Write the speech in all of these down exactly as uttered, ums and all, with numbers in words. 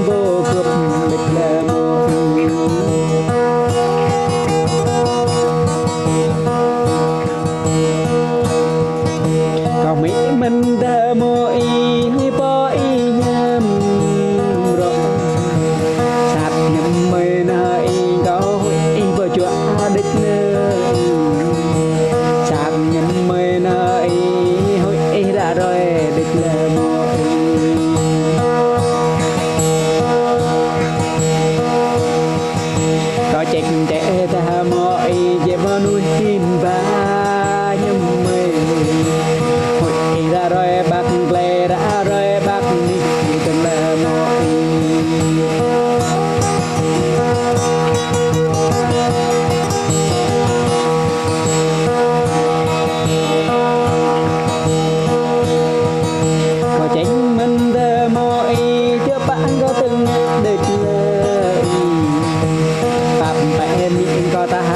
Bơ gơ̆p đĕč lĕ mơ̆. Kâo mĭ mơ̆n đa mơ̆ ih, ih pô ih ñăm rŏ. Sat ñăm mơi na ih kâo ih pô čuă đĕč lĕ. Sat ñăm mơi na ih, ih ră ruai đĕč lĕ mơ̆. Kâo čĕk čĕk tah mơ̆ ih, jĕ mơnuih hin ba ñăm mơi. Ih ră ruai ƀăk glai, ră ruai ƀăk nih, ih tơlơi mơ̆ ih. Kâo čĕk mơ̆n đa mơ̆ ih, čơpă kâo tơngă đĕč lĕ. Pap pĕ mĭ kâo tah,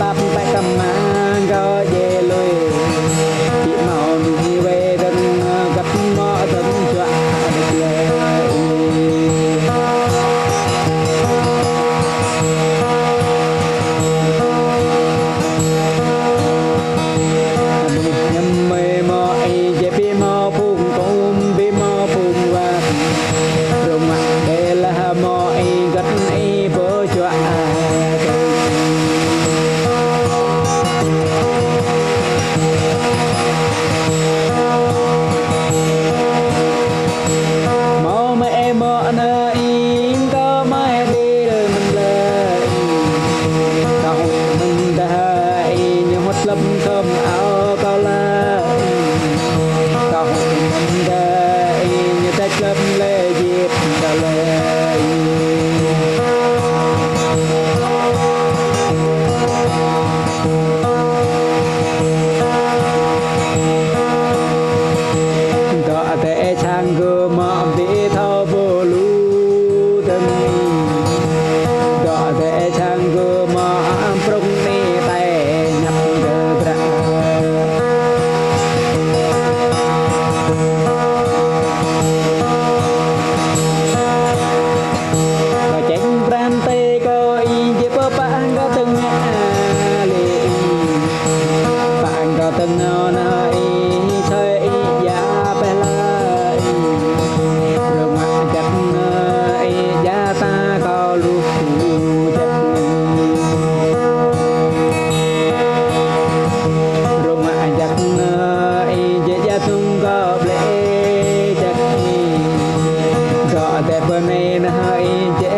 pap pĕ kơmang kâo jĕ lui. Či mâo nuih wai dơ̆ng, găt mơ̆ dơ̆ng čuă đĕč lĕ. Mơnuih ñăm mơi mơ̆ ih, jĕ ƀu mâo phung kŭm, ƀu mâo phung wăt. Rơ̆ng mă đe lah mơ̆ ih, găt ih pô čuă. Mâo mơi mơ̆ na ih, kâo mơi ƀil mơ̆n lĕ. Kâo hŭt mơ̆n đa ih, ñu hŭt lơ̆m thơm ao kâo lĕ. Kâo hŭt mơ̆n đa ih, ñu tĕč lơ̆m lĕ jip kâo lĕ. Dŏ tĕ čang gơ̆ mơ̆ ƀu thâo pô lu dơ̆ng. Dŏ tĕ čang gơ̆ mơ̆ prŏng ni tĕ ñăp gơ̆ bră. Kâo čĕk pran tĕ kâo ih, jĕ pơ pă kâo tơngă lĕ. Pă kâo tơngă na ih, soi ih djă pĕ lĕ. Rơ̆ng mă jăk na ih djă ta kâo lu jăk. Rơ̆ng mă jăk na ih, jĕ djă tŭng kâo blĕ jăk. Dŏ tĕ pơ anai na ih, jĕ